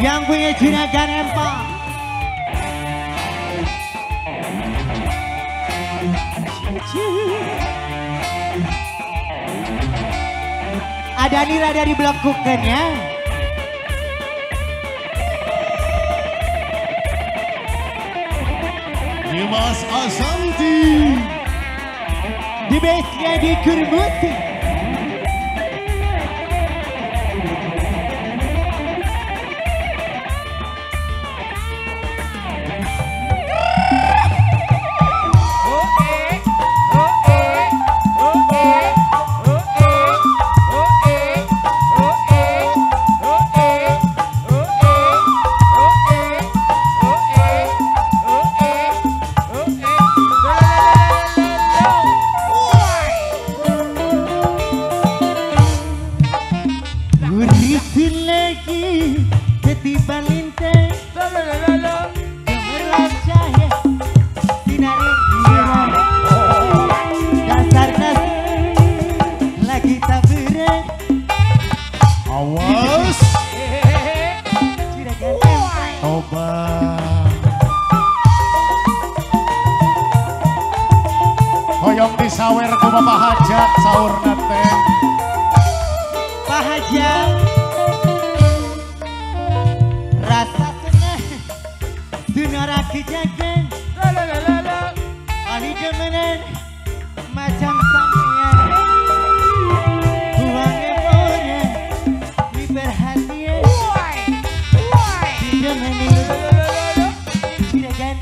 Yang punya juragan empang. Ada Nira dari Blok Kuken ya. Dimas Asanti. Di base-nya di Kurmuti. Hoyong disawer ku Bapak Hajat saurna teh. Pak Hajat rasa seneng dunara kejagan ali demenan macam sampean buange pone di perhatian didemeni juragan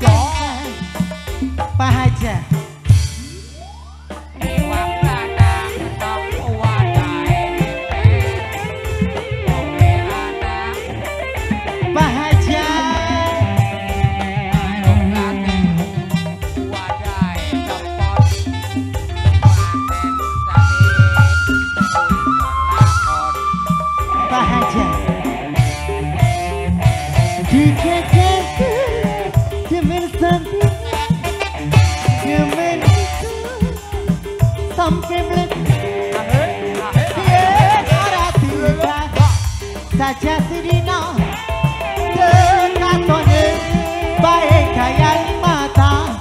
Pak Hajat. Saja sidina tekatone bae kaya mata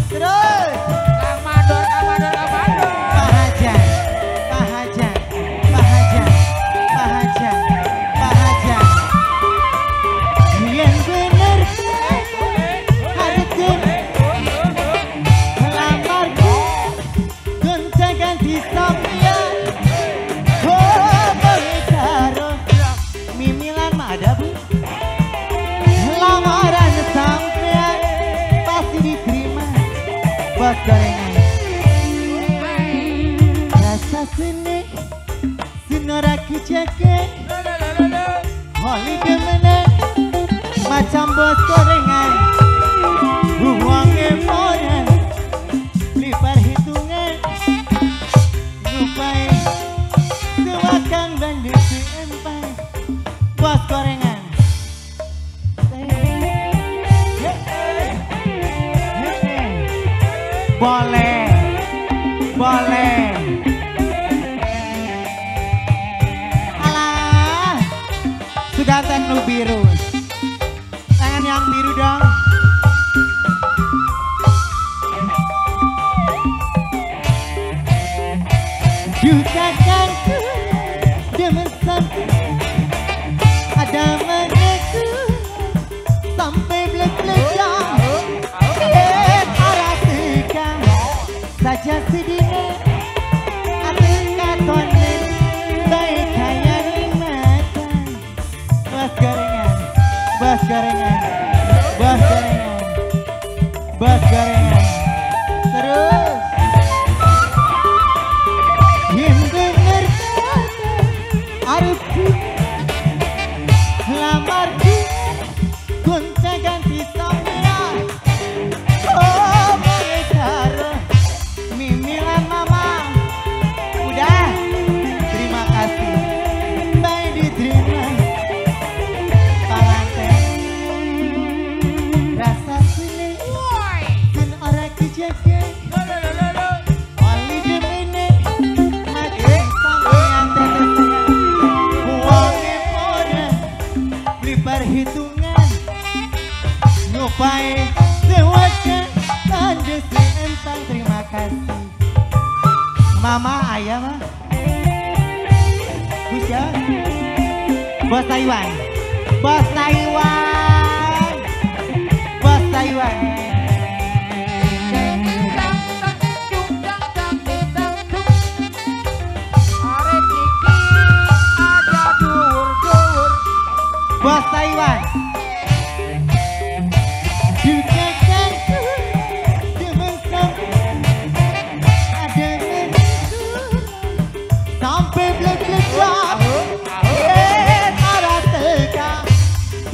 terus kamandor kamandor kamandor. Pak Hajat, Pak Hajat, Pak Hajat, Pak Hajat, Pak Hajat. Yang bener harus melamarku gonta ganti sampean. Ada bu lamaran sampean pasti diterima bos gorengan. Rasa seneng sinora kejake holi demenan macam bos gorengan. Uangnya moran beli perhitungan lupai sewakang bandit empat bos gorengan. Boleh, boleh. Alah, sudah nu biru. Tangan yang biru dong. Juga kanku demen sampai ada mengaku sampai blek-blek. Saja sedih katone baik kaya mata. Bos gorengan, bos gorengan, bos gorengan, bos gorengan. Terus yang bener arepku lamarku gonta ganti sampean. Oh karo mimilan mama. Udah, terima kasih. Baik diterima panganten. Rasa seneng sen ora Mama ayah mah. Bisa. Bos Taiwan. Bos Taiwan. Bos Taiwan. Bos Taiwan.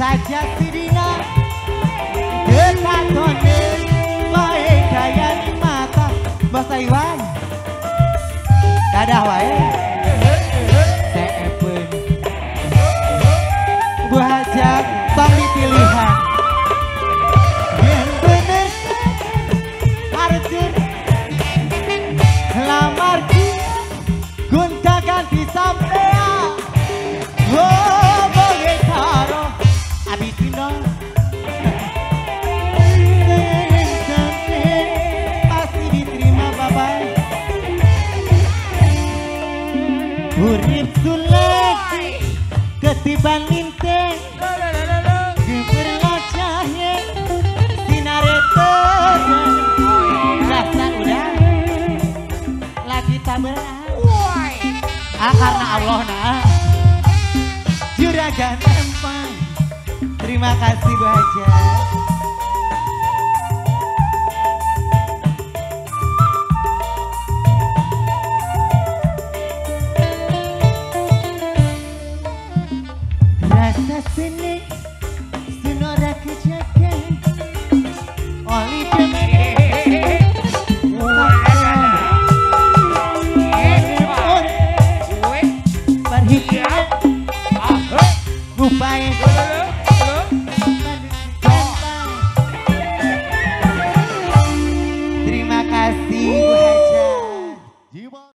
Saja sidina dekatone wae gaya mata. Bos Taiwan. Dadah wae. Seepeun. Bu Hajat tong dipilihan. Yang bener harus lamar gonta ganti sampean. Oh boleh karo abisino. Pasti diterima bapak. Urip suleki ketiban linteng. Gemerlacahnya sinare tegang. Rasa udah lagi tambah. Ah karena Allah nah. Juragan Empang. Terima kasih Bu Hajat. Rasa sini sinora kejaga oli.